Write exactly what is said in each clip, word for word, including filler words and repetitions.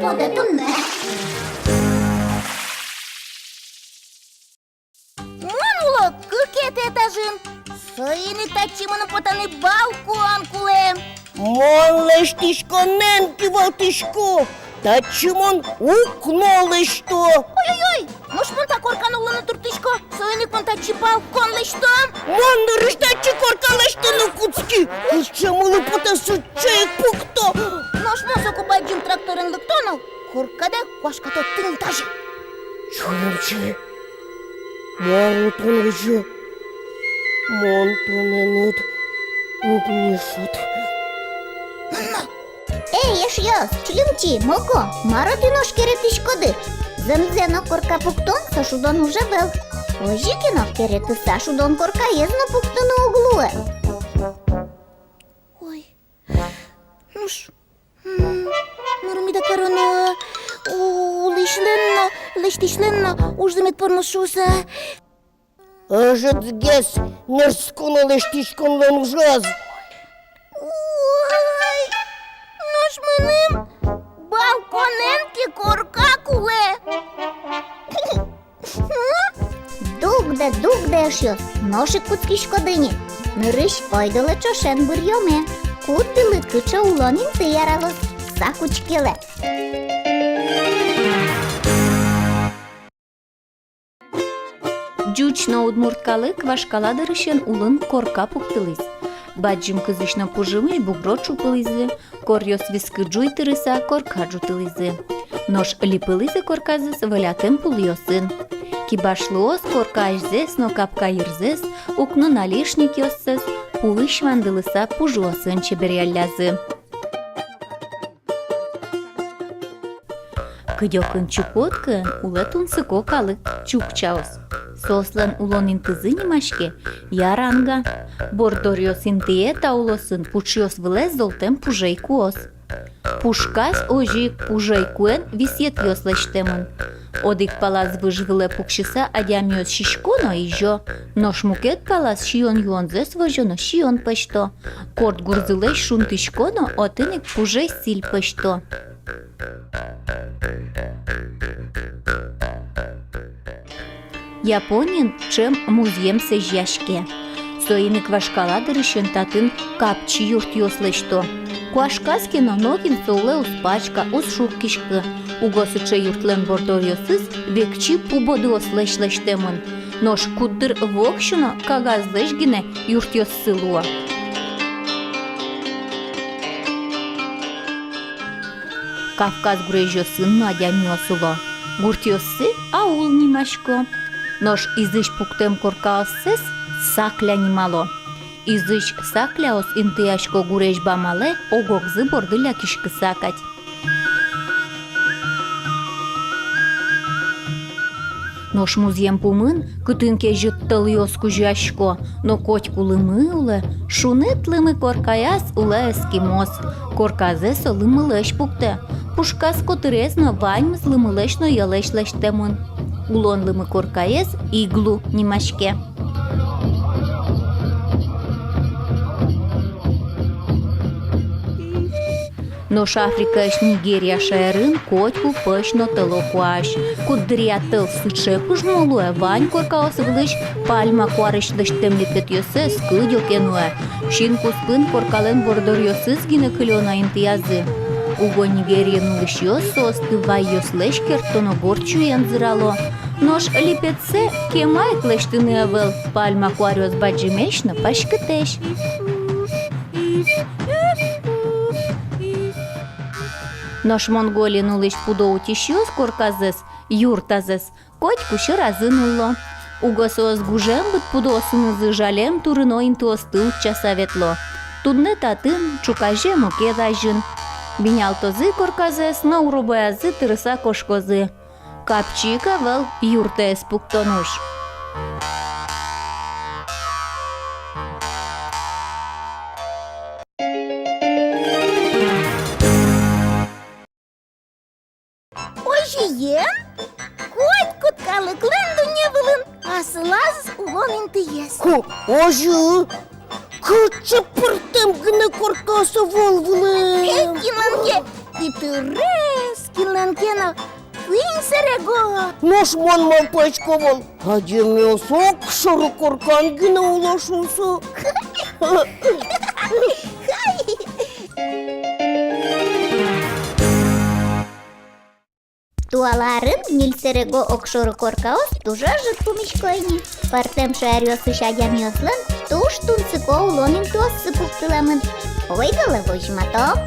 Пода туннэ. Мон уло кыкетӥ этажын. Соин ик татчы мыным потаны балкон кулэ. Мон лэсьтӥсько, нэн кивалтӥсько. Татчы мон укно лэсьто. Ой-ой-ой, нош мон та коркан улыны турттӥсько. Соин ик мон татчы балкон лэсьто. Мон нырысь татчы корка лэсьтыны кутски. Кыӵе мылы потэ, сыӵе ик пукто. Нош мон соку бадӟым тракторен лыкто но, коркадэ куашкато тӥни тазьы. Чурчи, мар тон озьы? Мон тонэныд уг ни шуд. Эй, эшъёс, Чулимчи, Моко, мар тӥ нош керетӥськоды? Зэмзэ но, корка пуктон — со шудон уж ӧвӧл. Озьы ке но, керетыса шудон коркаез но пуктыны уг луы. Ой, нош, м, мар меда кароно, у-, улӥсьлэн но, лэсьтӥсьлэн но ужзы мед пӧрмоз шуыса. Ӧжытгес мерсконо лэсьтӥськонлэн ужаз. Ой, нош мыным балконэн ке корка кулэ. Дугдэ, дугдэ, эшъёс, нош ик кутскиськоды ни. Нырысь ойдолэ ӵошен быръёме. Куддылы кыӵе улон инты яралоз, сак учкелэ. Ӟуч но удмурт калык вашкала дырысен улын корка пуктылӥз. Бадӟым кызысь но пужымысь бугро ӵупылӥзы, коръёс вискы ӝуй тырыса корка ӝутылӥзы. Нош липылӥзы корказэс вӧлятэм пулъёсын. Кибашлыос корка азьзэс но капка йырзэс, укно наличникъёссэс пуысь вандылыса пужыосын чеберъяллязы. Кыдёкын Чукоткаын улэ тунсыко калык — чукчаос. Соослэн улон интызы нимаське Яранга. Бордоръёс интые та улосын пуӵъёс вылэ золтэм пужей куос. Пушказ озьы ик пужей куэн висъетъёс лэсьтэмын. Одӥг палаз выж вылэ пуксьыса адямиос сисько но изё, нош мукет палаз сиён-юонзэс возё но сиён пӧзьто. Корт гурзылэсь шунтӥсько но отын ик пужей сӥль пӧзьто. Япониын ӵем музъем сэзьяське. Соин ик вашкала дырысен татын капчи юртъёс лэсьто. Куашказ ке но, нокин со улэ уз пачка, уз шуккиськы. Уго сыӵе юртлэн бордоръёсыз векчи пу бодыослэсь лэсьтэмын. Нош куддыр воксё но кагазлэсь гинэ юртъёссы луо. Кавказ гурезьёсын но адямиос уло. Гуртъёссы аул нимасько. Нош изысь пуктэм коркаоссэс сакля нимало. Изысь сакляос интыясько гурезь бамалэ, огогзы борды лякиськыса кадь. Нош музъем пумын кытын ке ӟыт тӧлъёс кузёясько, но котьку лымы улэ. Шуныт лымы коркаяз улэ эскимос. Корказэ со лымылэсь пуктэ. Пушказ котырез но ваньмыз лымылэсь но йӧлэсь лэсьтэмын. Улон лымы коркаез иглу нимаське. Нош Африкаысь Нигерия шаерын котьку пӧсь но тӧло куазь. Куддыръя тӧл сыӵе пыжмо луэ, вань коркаос вылысь пальма куарысь лэсьтэм липетъёсыз кыдёке нуэ. Синкуспын коркалэн бордоръёсыз гинэ кылё на интыязы. Уго Нигериын улӥсьёс соосты вайёслэсь керттоно, горд сюен зырало. Нош липетсэ кема ик лэсьтыны ӧвӧл, пальма куаръёс бадӟымесь но паськытэсь. Нош Монголиын улӥсь пудо утисьёс корказэс, юртазэс, котьку сьӧразы нулло. Уго соос гужем быт пудоосынызы жалем турыно интыосты утчаса ветло. Туннэ татын, ӵуказе мукет азьын. Бинялтозы корказэс но уробоязы тырыса кошкозы. Капчи ик ӧвӧл юртэз пуктон уж. Озьыен, котькуд калыклэн дунне вылын асылаз улон интыез. Хм, озьы. Кыӵе пӧртэм гинэ коркаос ӧвӧл вылэм. Кинлэн ке питырез, Кинлэн ке но куинь сэрего. Нош мон малпасько вал, адямиос огшоры коркан гинэ уло шуыса. Туала арын ньыль сэрего огшоры коркаос туж ӧжыт пумисько ини. Пӧртэм шаеръёсысь адямиослэн туж тунсыко улон интыоссы пуктылэмын. Ойдолэ возьматом.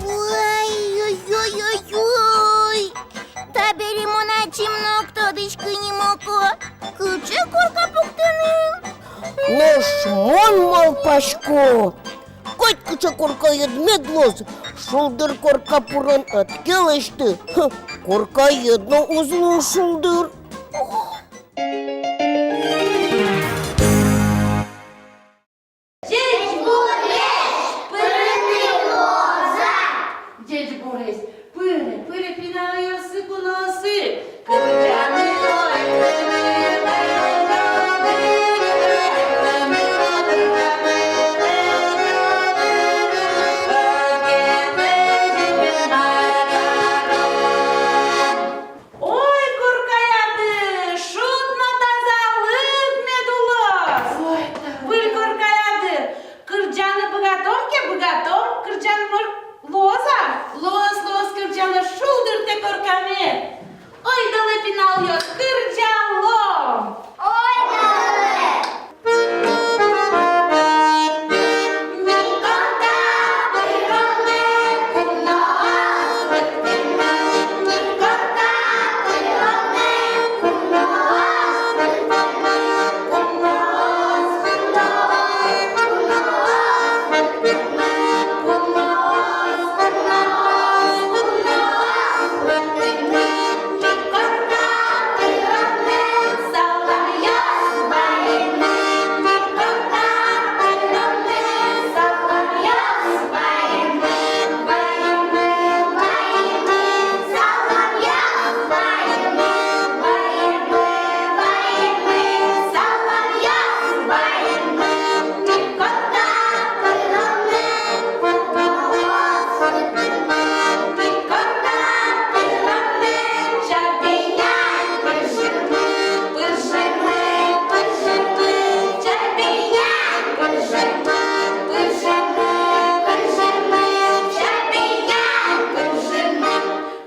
Ой, ой, ой, ой, ой. Табере мон ачим но уг тодӥськы ни, Моко, кыӵе корка пуктыны. Нош мон малпасько, котькыӵе коркаед мед луоз, шулдыр корка пырон ӧд ке лэсьты, хы, коркаед но уз луы шулдыр. Ӟечбуресь! Пырыны луоз-а? Ӟечбуресь! Пыре, пыре, пиналъёсы, куноосы! Кырӟаны, ой, кырӟаны, ой, кырӟаны. Ой, коркаяды, шуд но тазалык мед улоз. Ой, та-, выль коркаяды, кырӟаны быгатом ке, быгатом, кырӟаны мар-, луоз-а? Луоз, луоз, кырӟалоз шулдыртэ коркамед. Ойдолэ, пиналъёс, кырӟалом. Ойдолэ.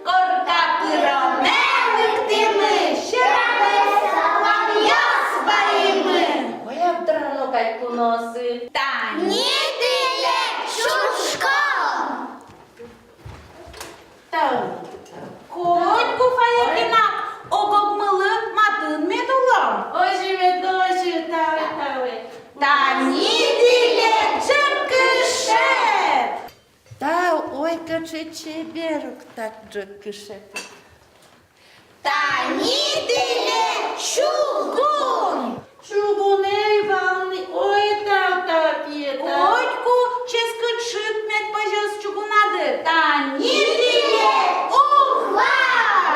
Корка пыронэ лыктӥмы, сьӧрады саламъёс ваимы. Ой, абдрано кадь, куноосы. Тани тӥледлы чушкон. Тау. Котьку, Фаякинак, ог-огмылы матын мед улом. Озьы мед, озьы, тау, тау. Тани тӥледлы ӝӧккышет. Тау, ой, кыӵе чебер ук та ӝӧккышет. Тани тӥледлы чугун. Чугун ӧй вал ни, ой, тау, тау, пие, тау. Котьку ческыт шыд мед пӧзёз чугунады. Тани тӥледлы ухват.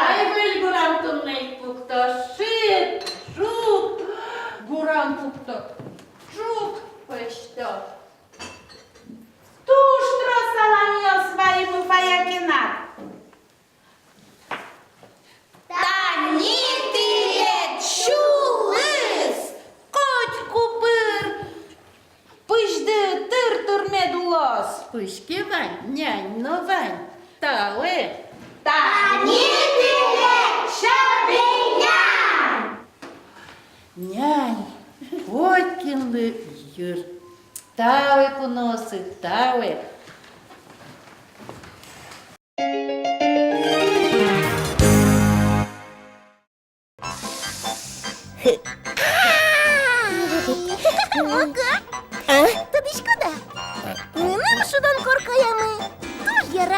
Ай, выль гурам туннэ ик пукто, шыд, ӝук, гурам пукто, ӝук пӧзьто. Туж трос саламъёс ваимы, Фаякинак. Тани тӥледлы сюлэс, котьку пыр пызьды тыр-тыр мед улоз. Пызь ке вань, нянь но вань. Тау. Тани тӥледлы чабей нянь. Нянь котькинлы йыр. Тау, куноосы, тау.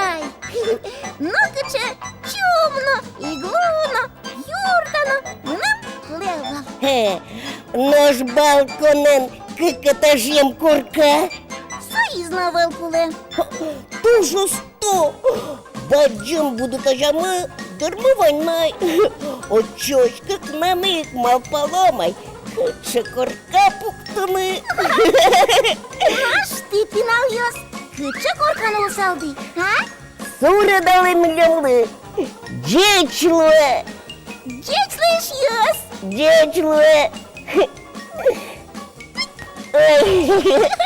Ай, нокыӵе чум но, иглу но, юрт но мыным кулэ ӧвӧл. Хе, нош балконэн кык этажъем корка? Соиз но ӧвӧл кулэ. Туж усто. Бадӟым будытозямы дырмы вань на ай. Отчы озь кыкнамы ик малпалом ай, кыӵе корка пуктыны. Нош тӥ, пиналъёс, кыӵе корка луысалды, а? Суредалэ милемлы. Ӟеч луэ. Ӟеч луэ, эшъёс. Ӟеч луэ. Ой.